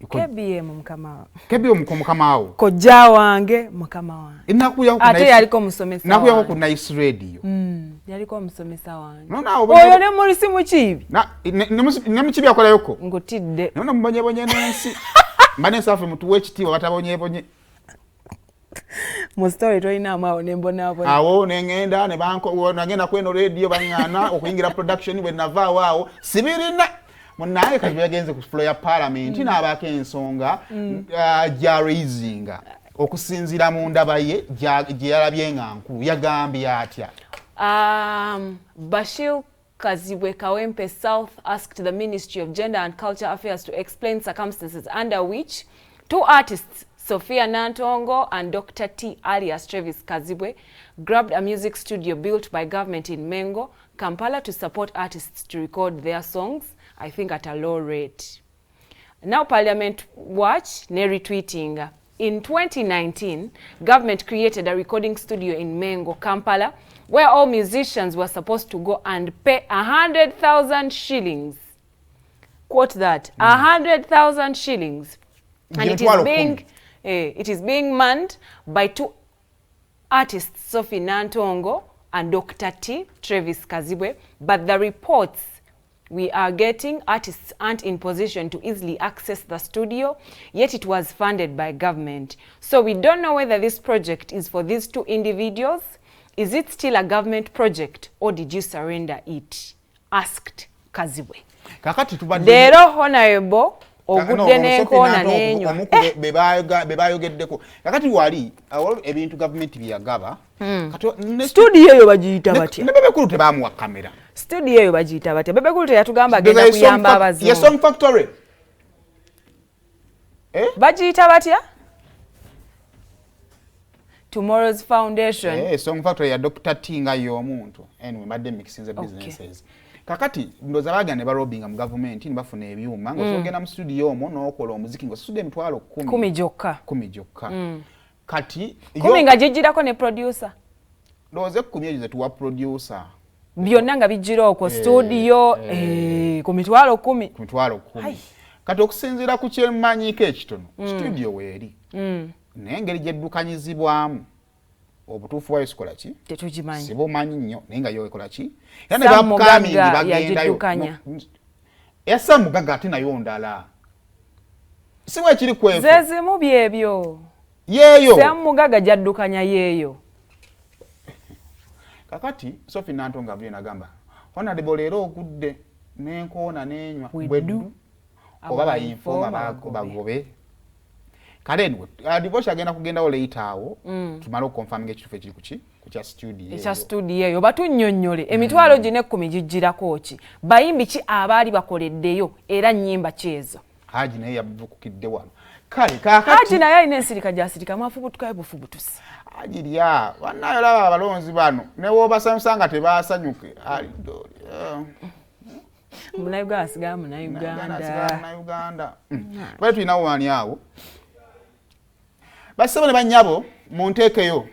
KBM mukama. KBM mukama wawo. Kojja wange mukama wange. Nakuya ku ate yaliko musomesa. Nakuya ku Nice Radio. Yaliko musomesa wange. Oyo ne muri simu kibi. Ne mukibi akola yoko. Ngutidde. Nona mbonye nensi. Mbane safu mutu wekitiwa batabonye. Mu story toina amawo ne mbona. Awo nengenda ne banko nagenda kweno radio bangana okuyingira production we nava wao sibirina. Munaye Kazibwe yagenze ku floor ya parliament n'abaka ensonga ja raisinga okusinzira mu ndaba ye gye yalabye nganku yagambye atya. Bashir Kazibwe Kawempe South asked the Ministry of Gender and Culture Affairs to explain circumstances under which two artists, Sophie Nantongo and Dr. T alias Travis Kazibwe, grabbed a music studio built by government in Mengo, Kampala to support artists to record their songs, I think at a low rate. Now Parliament Watch, ne retweeting. In 2019, government created a recording studio in Mengo, Kampala, where all musicians were supposed to go and pay 100,000 shillings. Quote that, 100,000 shillings. And it is being manned by two artists, Sophie Nantongo and Dr. T, Travis Kazibwe, but the reports we are getting, artists aren't in position to easily access the studio, yet it was funded by government. So we don't know whether this project is for these two individuals. Is it still a government project or did you surrender it? Asked Kazibwe. Dero honorable ogudde n'enkoona n'enywa. Bebayogeddeko. Kakati wali ebintu government byagaba. Studio eyo bagiyita batya? Ne Bebekulu tebamuwa kamera. Studio eyo bagiyita batya? Bebekulu teyatugamba agenda kuyamba abazungu. Ye Song Factory. Bagiyita batya? Tomorrow's Foundation. Song Factory ya Dr. T nga y'omuntu. Anyway, madde mixinze businesses. Kakati ndoza bagane barobinga mu government nibafuna ebyuma ngo sogenda mu studio omwo n'okola omuziki ngo studio emitwalo 10 jokka. Kati 10 nga jijirako ne producer. Ndoze 10 ezo tuwa producer. Byonna nga bijjira okwo studio ku mitwalo 10. Kati okusinzira ku kyemanyiko ekitono studio weeri. N'engeri gyeddukanyizibwamu obutuufu bwayo sikola ki? Tetugimanyi. Sibumanyi nnyo naye nga yo ekola ki? Era ne bamukamingi bagendayo. Essa Mugaga ate nayo ndala. Si bwe kiri kwefu. Zezimu byebyo. Yeeyo. Essa Mugaga gyaddukanya yeeyo. Kakati Sophie Nantongo avyo nagamba. Honorable leero ogudde n'enkoona n'enywa bweddu. Oba bayinfoma bagobe. Kale nwe divorce agenda kugenda later awo tumala okukonfirm ekitufe kiri ku kya studio ekya studio eyo batunnyonnyole emitwalo gine 10 gijjirako ki bayimbi ki abaali bakoleddeyo era nnyimba kyezo Haji naye yabuukukidde wano kale kakati Haji naye alina ensirika gy'asirika mafubutukayo bufubutusi Haji lya bannayo laba abalonzi bano ne w'obasanyusanga tebaasanyuke Munauganda asigaa Munauganda bwe tulina wani awo basebone bannyabo munteekeyo